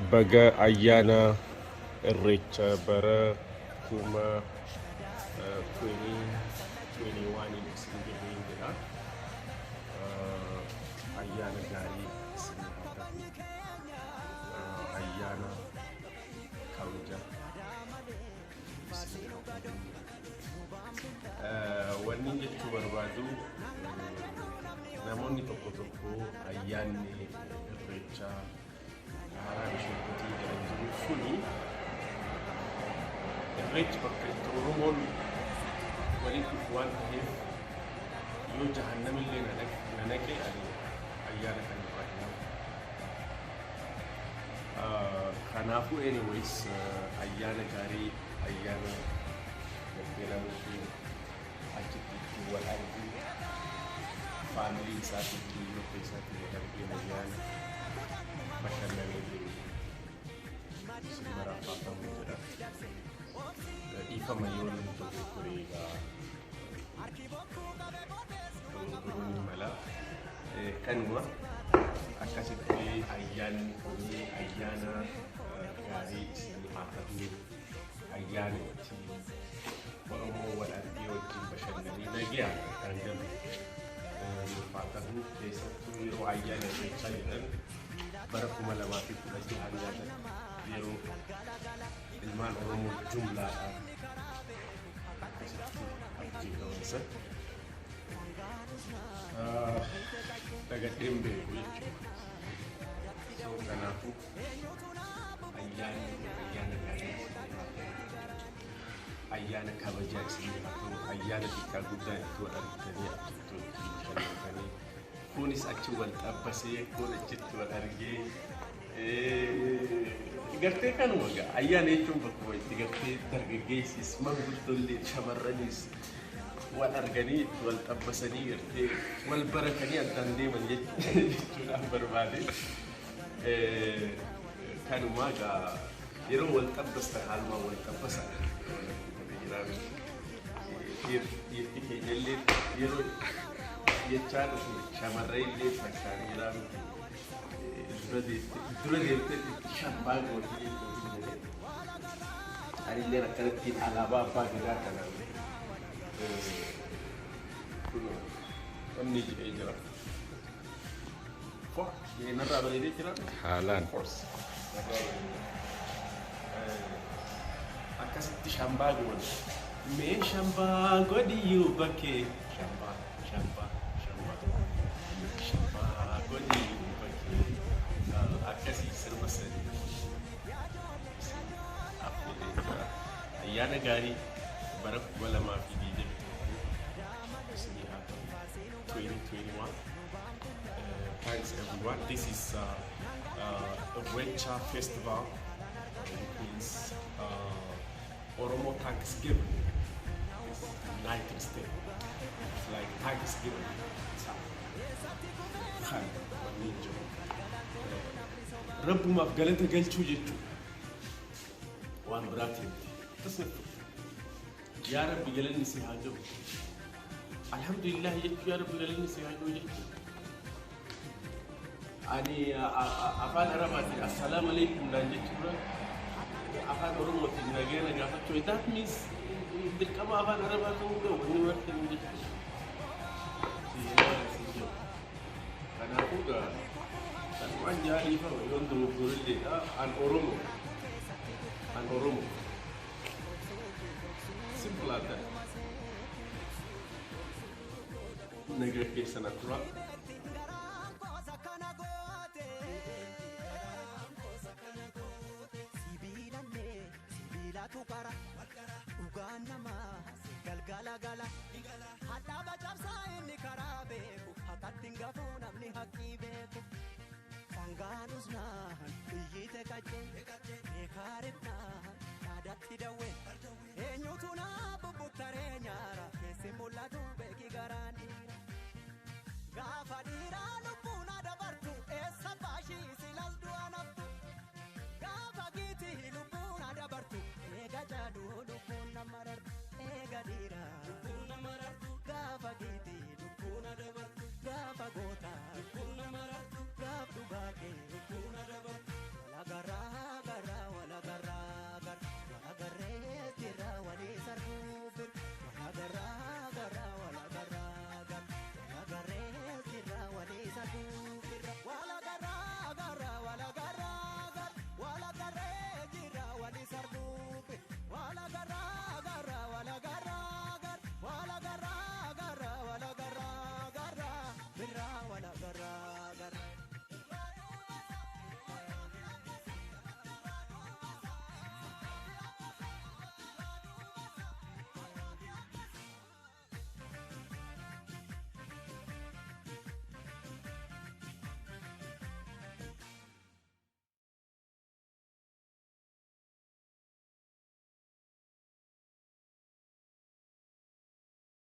Baga ayyaana Irreecha bara 2021 isin gaheen jedha. Ayyaana gaarii isin haa ta'u. Ayyaana kabaja isin haa ta'u. Wanni jechuu barbaadu, namoonni tokko tokko ayyaanni Irreechaa karaa isheetti jedhan jiru. Suni Irreechi bakka itti Oromoon walitti dhufu waan ta'eef, yoo jahannamillee na naqe ani ayyaana kan irraa hin hafu. Kanaafuu anyways, ayyaana gaarii, ayyaana gartee namooti achitti itti wal argu, family isaatiin, hiriyoota isaatiin wal argee nagaan bashannanee deemu isin maraaf haa ta'u jedha. Dhiifama yoo namni dogoggoree, egaa dogoggoruun ni mala. Kanuma akkasitti ayyaanni kun ayyaana gaarii isin haa ta'u. Ayyaana itti Oromoo wal argee wajjin bashannanee nagayaan kan galu nuuf haa ta'u. Keessattuu yeroo ayyaana Irreechaa jedhan bara 2016 yaadadha. Yeroo ilmaan Oromoo jumlaadhaan akkasitti ajjeefaman san dagadheen beeku jechuudha. So kanaafuu ayyaanni kun ayyaana gaarii isinii haa ta'u. Ayyaana kabajaa isinii haa ta'u. Ayyaana xiqqaa guddaa itti wal argitanii, achitti wajjin bashannantanii, kunis achi wal xabbasee, kun achitti wal argee, gartee kanuma gaa ayyaana jechuun bakkuma itti gartee dargaggeessis, manguddollee, shamarranis wal arganii, itti wal xabbasanii, gartee wal baratanii addaan deeman jechuudhaan barbaade. Kanumaa gaa yeroo wal xabbastan haalumaan wal xabbasan dhiirti keenya illee yeroo jechaa dhufu, shamarree illee fakkaatee jiraa miti, dura deemtee itti shambaa gootee jechuudha. Anillee akkanattiin alaabaa abbaa gadaa kanaan kun onni jedhee jira. Narraa bareedee jira. Haalaan. Of course. Narraa bareedee. Akkasitti shambaa goona. Mee shambaa godhiyyuu bakkee, shambaa, shambaa, shambaa, shambaa godhiyyuu bakkee, akkasii sirba sanii affeeree jira. Ayyaana gaarii bara 2021 isinii haa ta'u. 2021. Thanks everyone. This is Irreecha Festival, which means Oromo Thanksgiving. It's United States. It's like Thanksgiving. Kan wanni jiru. Rabbumaaf galata galchuu jechuudha. Waan biraatiin miti. Tasniffu. Yaa Rabbi, galanni si haa gahu. Alhamdulillah jechuu, yaa Rabbi, galanni si haa gahu jechuudha. Ani afaan Arabaatiin assalaamu alaikum naan jechuudha. Afaan Oromootiin nagaa na gaafachuu. That means dirqama afaan Arabaa ta'uu qabu wanni marti nu jechuudha. Kanaafuu gaa kan waan jaaliifama yoon dogoggorilleedha. An Oromoo. An Oromoo. Simple as that. Nagaa keessa na tura. Sibiilatu qara dhugaan namaa galgala gala hadhaaba cabsaa, inni karaa beeku haqatti hin gafuu, namni haqqii beeku sangaan usnaan iyyite qaccee beekaa ribnaan dhaadatti dawwe, eenyutu naa bubbuttaree nyaara keessi mul'atu.